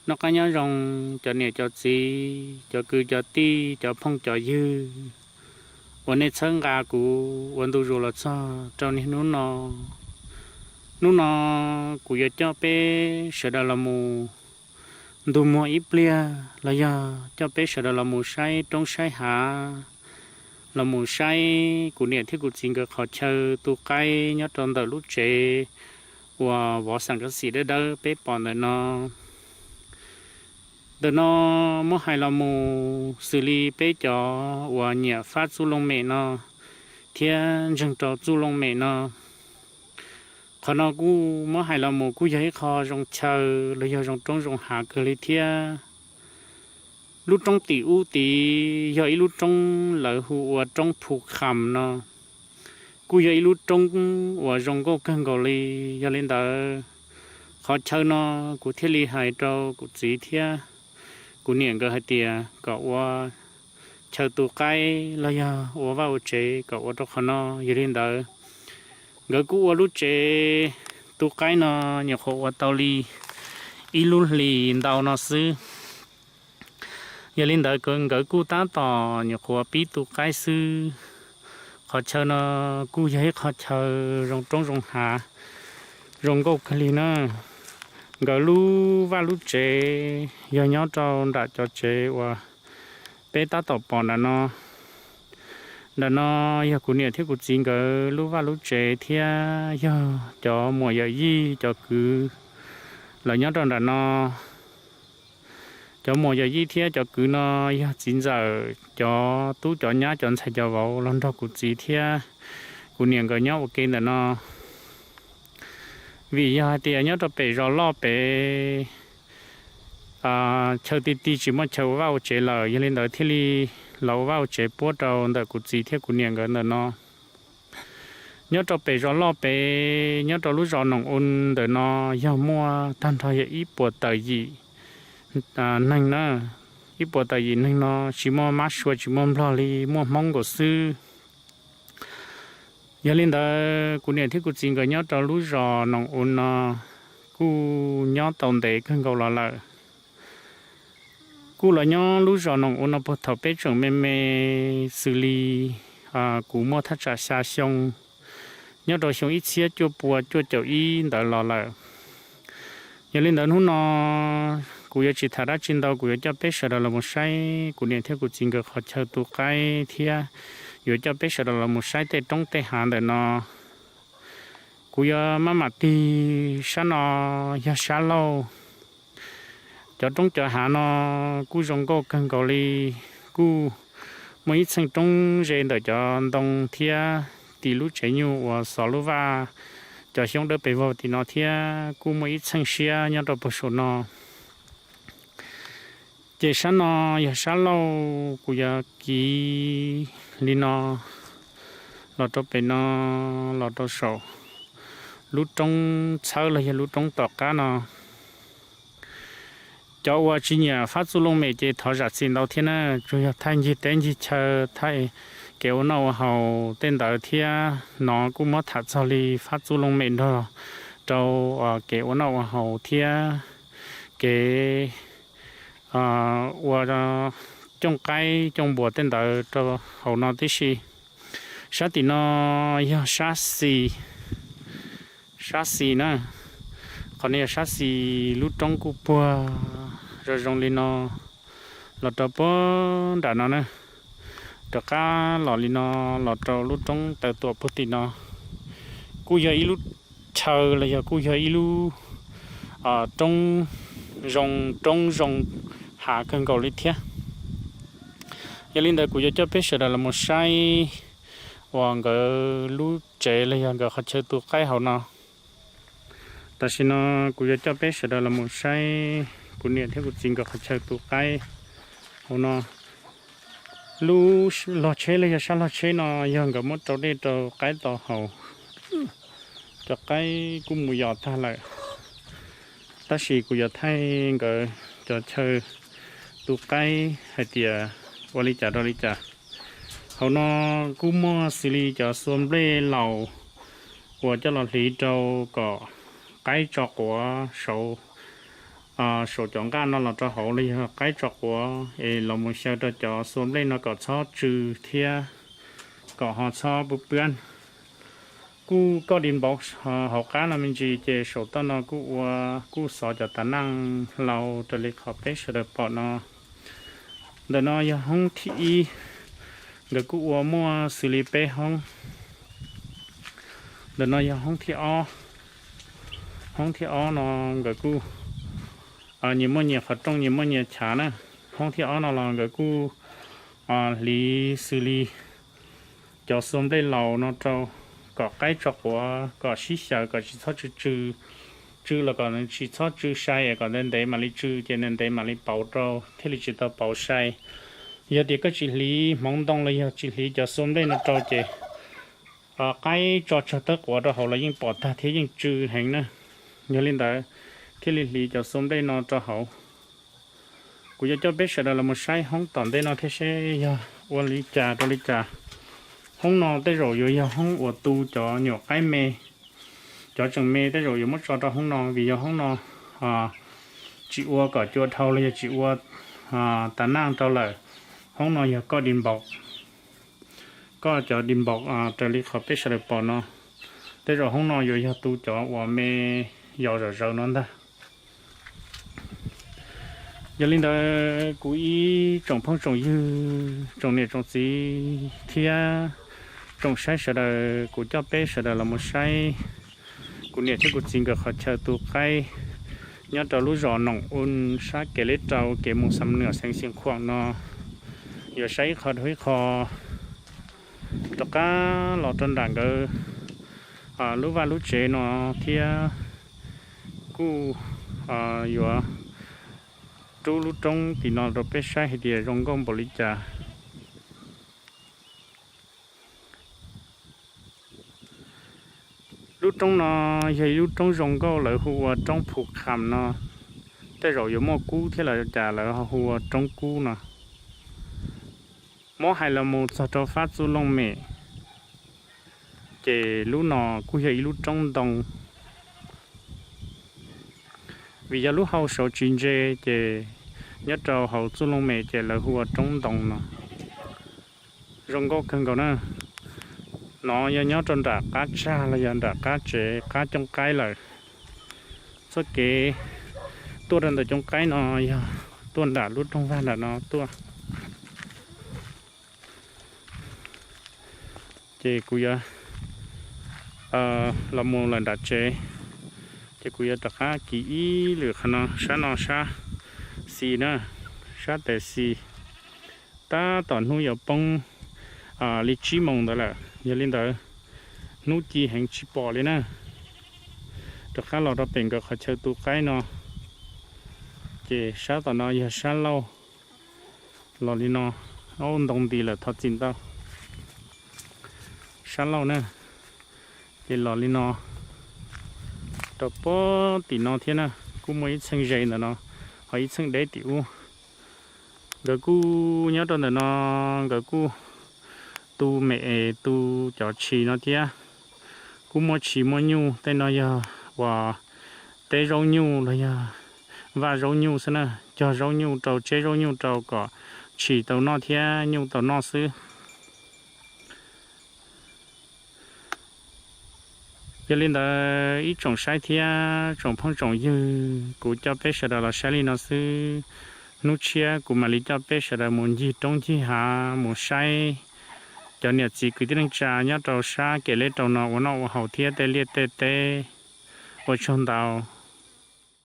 Noj qab nyob zoo cov niam cov txiv, cov kwv cov tij, cov phooj cov ywg uas nej txhawb nqa kuv ua ntu zus los txog rau niaj hnub no. Hnub no kuv yuav coj peb sawv daws los mus ntu muag ib pliag los yog coj peb sawv daws los mus saib roob saib hav, los mus saib kuv niam thiab kuv txiv nkawd qhov chaw tu qaib nyob rau ntawm lub tsev uas vov xam kas xim dawb dawb peb pom ntawm no. Ntawm no muab hais los mus xws li peb cov uas nyiam fab txuj looj mem no thiab ntseeg rau txuj looj mem no, qhov no kuj muab hais los mus kuj yog ib qho zoo chaw los yog zoo roob zoo hav kawg li thiab. Lub roob tim ub tid yog ib lub roob lawv hu ua roob Phu Kham no, kuj yog ib lub roob uas zoo nkauj kawg nkaus li. Yog li ntawd, qhov chaw no kuv thiaj li hais rau kuv txiv thiab kuv niam nkawd hais tias kom ua chaw tu qaib los yog ua vaj ua tsev kom ua rau qhov no. Yog li ntawd, nkawd kuj ua lub tsev tu qaib no nyuam qhuav ua tau li ib lub hlis ntau no xwb. Yog li ntawd, nkawd kuj tab tom nyuam qhuav pib tu qaib xwb. Qhov chaw no kuj yog ib qho chaw zoo roob zoo hav, zoo nkauj kawg li na. Nkawd lub vaj lub tsev yog nyob rau nram cov tsev uas peb tab tom pom nram no. Ntawm no yog kuv niam thiab kuv txiv nkawd lub vaj lub tsev thiab yog cov muam yawm yij cov kwv lawv nyob rau nram no. Cov muam yawm yij thiab cov kwv no yog txiv ntxawm cov tub cov nyab cov ntxhais cov vauv los nrog kuv txiv thiab kuv niam nkawd nyob ua ke ntawm no. Vim yog hais tias nyob rau pem zos loj pem, chaw ti ti tsis muaj chaw ua vaj ua tsev lawm, yog li ntawd thiaj li los ua vaj ua tsev puab rau ntawm kuv txiv thiab kuv niam nkawd ntawm no. Nyob rau pem zos loj pem, nyob rau lub zos Noom U ntawm no yog muaj tag nrho yog ib puas tawm yim neeg na. Ib puas tawm yim neeg no tsis muaj mab sua tsis muaj nplog li, muaj Hmoob nkaus xwb. Yog li ntawd kuv niam thiab kuv txiv nkawd nyob rau lub zos Noom U no kuj nyob tau ntev kawg nkaus los lawm. Kuj los nyob lub zos Noom U no puag thaum peb tseem me me, xws li kuv muaj thaj tsam xya xyoo, nyob rau xyoo ib txhiab cuaj pua cuaj caum ib ntawd los lawm. Yog li ntawd hnub no kuv yuav tsis tham dab tsi ntau, kuv yuav coj peb sawv daws los mus saib kuv niam thiab kuv txiv nkawd qhov chaw tu qaib thiab yuav coj peb sawv daws los mus saib tej roob tej hav ntawm no. Kuv yuav maj mam tig. Sab no yog sab laug. Cov roob cov hav no kuj zoo nkauj kawg nkaus li. Kuj muaj ib txheej roob ze ntawm cov ntoo thiab tim lub tsev nyuj uas xov lub vaj, cov xyoob dawb pes vog tim no thiab kuj muaj ib txheej siab nyob rau puag saum no. Ces sab no yog sab laug, kuv yuav kiv li no los rau pem no, los rau saum lub roob txhawb los yog lub roob tom qab no. Cov uas tsis nyiam fab txuj looj mem ces thov zam txim ntau thiab na, tsuas yog thaij ncig teb ncig chaw, thaij kev ua noj ua haus tej ntawd thiab. No kuj muab tham txog li fab txuj looj mem nrog rau kev ua noj ua haus thiab kev ua cooj qaib cooj npuas tej ntawd rau hauv no tib si. Sab tim no yog sab xis, sab xis na. Qhov no yog sab xis, lub roob kuj puag zoo zoo li no los rau puag nram no na. Rov qab los li no los rau lub roob taw tuam puag tim no. Kuj yog ib lub chaw los yog kuj yog ib lub roob zoo, roob zoo hav kawg nkaus li thiab. Yog li ntawd kuv yuav coj peb sawv daws los mus saib uas nkawd lub tsev los yog nkawd qhov chaw tu qaib hauv no. Tam sim no kuv yuav coj peb sawv daws los mus saib kuv niam thiab kuv txiv nkawd qhov chaw tu qaib hauv no. Lub log tsheb los yog sab log tsheb no yog nkawd muab rau dej rau qaib tau haus. Cov qaib kuj mus yos tag lawm, tab sis kuv yuav thaij nkawd cov chaw tu qaib hais tias ua li cas rau li cas. Hauv no kuj muaj xws li cov xua nplej laus uas coj los hliv rau kom qaib tso quav saud saum cov nqaj no los rau hauv los yog qaib tso quav es los mus xyaw rau cov xua nplej no kom txhob tsw thiab kom ho txhob pw pwab. Kuj koj di npauv hauv qab no me ntsis ces saum toj no kuj ua, kuj xov cov tav naj hlau raws li qhov peb sawv daws pom no. Ntawm no yog hoob thib ib, nkawd kuj ua muaj xws li peb hoob. Ntawm no yog hoob thib ob. Hoob thib ob no nkawd kuj nyias muaj nyias qhov rooj, nyias muaj nyias chav na. Hoob thib ob no los nkawd kuj hliv xws li cov xua nplej laus no rau kom qaib tso quav kom sib xyaw kom tsis txhob tsw tsw, tsw los kom tsis txhob tsw sai es kom ntev ntev mam li tsw ces ntev ntev mam li pauv rau thiaj li tsis tau pauv sai. Yog tias koj tsis hliv hmoov ntoo los yog tsis hliv cov xua nplej no rau ces qaib tso tsawg tawb quav rau hauv los yeej pom tag thiab yeej tsw heev na. Yog li ntawd thiaj li hliv cov xua nplej no rau hauv. Kuv yuav coj peb sawv daws los mus saib hoob tom ntej no thiab seb yog ua li cas rau li cas. Hoob no tej zaum yuav yog hoob uas tu cov nyuam qaib me. Cov tseem me tej zaum yuav muab tso rau hoob no vim yog hoob no tsis ua kom cua dhau los yog tsis ua tav naj rau lawm. Hoob no yog koj di npauv, koj cov di npauv raws li qhov peb sawv daws pom no. Tej zaum hoob no yuav yog tu cov uas me yos zom zaws no ntag. Yog li ntawd kuv ib tsoom phooj tsoom ywg, tsoom niam tsoom txiv thiab tsoom saib sawv daws, kuv coj peb sawv daws los mus saib kuv niam thiab kuv txiv nkawd qhov chaw tu qaib nyob rau lub zos Noom Un sab kev leb rau kev mus Xam Nuam xeev Xeev Khuam no. Yuav saib ib qho dhau ib qho rov qab los rau nram nkawd lub vaj lub tsev no thiab kuj yuav rub lub roob tim no rau peb saib hais tias zoo nkauj npaum li cas. Lub roob no yog ib lub roob zoo nkauj lawv hu ua roob Phu Kham no. Tej zaum yuav muaj kub thiab los cas lawv ho hu ua roob kub no. Muab hais los mus txog rau fab Txuj Looj Mem, ces lub no kuj yog ib lub roob ntoo. Vim yog lub hau saud tsis ntse ces nyob rau hauv Txuj Looj Mem ces lawv hu ua roob ntoo no. Zoo nkauj kawg nkaus na. No yog nyob rau nram qab tsag los yog nram qab tsev qab cooj qaib lawm. Txoj kev tuaj rau ntawm cooj qaib no yog tuaj nram lub rooj vag nram no tuaj. Ces kuv yuav los mus lawm nram tsev, ces kuv yuav rov qab kiv ib lwm qhov no, sab no sab xis na, sab tes xis. Tab tom hnub yuav poob li tsib moos ntawd lawm, yog li ntawd hnub ci heev tsis pom li na. Rov qab los rau pem nkawd qhov chaw tu qaib no, ces sab tom no yog sab laug. Los li no, ntoo nti lawm thov txim ntau. Sab laug na, ces los li no rau pem tim no thiab na, kuj muaj ib txheej ze ntawm no, ho ib txheej deb tim ub. Nkawd kuj nyob rau ntawm no, nkawd kuj tu mem es tu cov tshis no thiab. Kuj muaj tshis muaj nyuj, tej no yog uas teb zaub nyuj los yog vaj zaub nyuj xwb na, cog zaub nyuj rau, tseb zaub nyuj rau kom tshis tau noj thiab nyuj tau noj xwb. Yog li ntawd ib tsoom saib thiab tsoom phooj tsoom ywg, kuv coj peb sawv daws los saib li no xwb. Hnub tshiab kuv mam li coj peb sawv daws mus ncig roob ncig hav mus saib cov niam txiv kwv tij neej tsa nyob rau sab kev leb rau no ua noj ua haus thiab tej liaj tej teb. Ua tsaug ntau.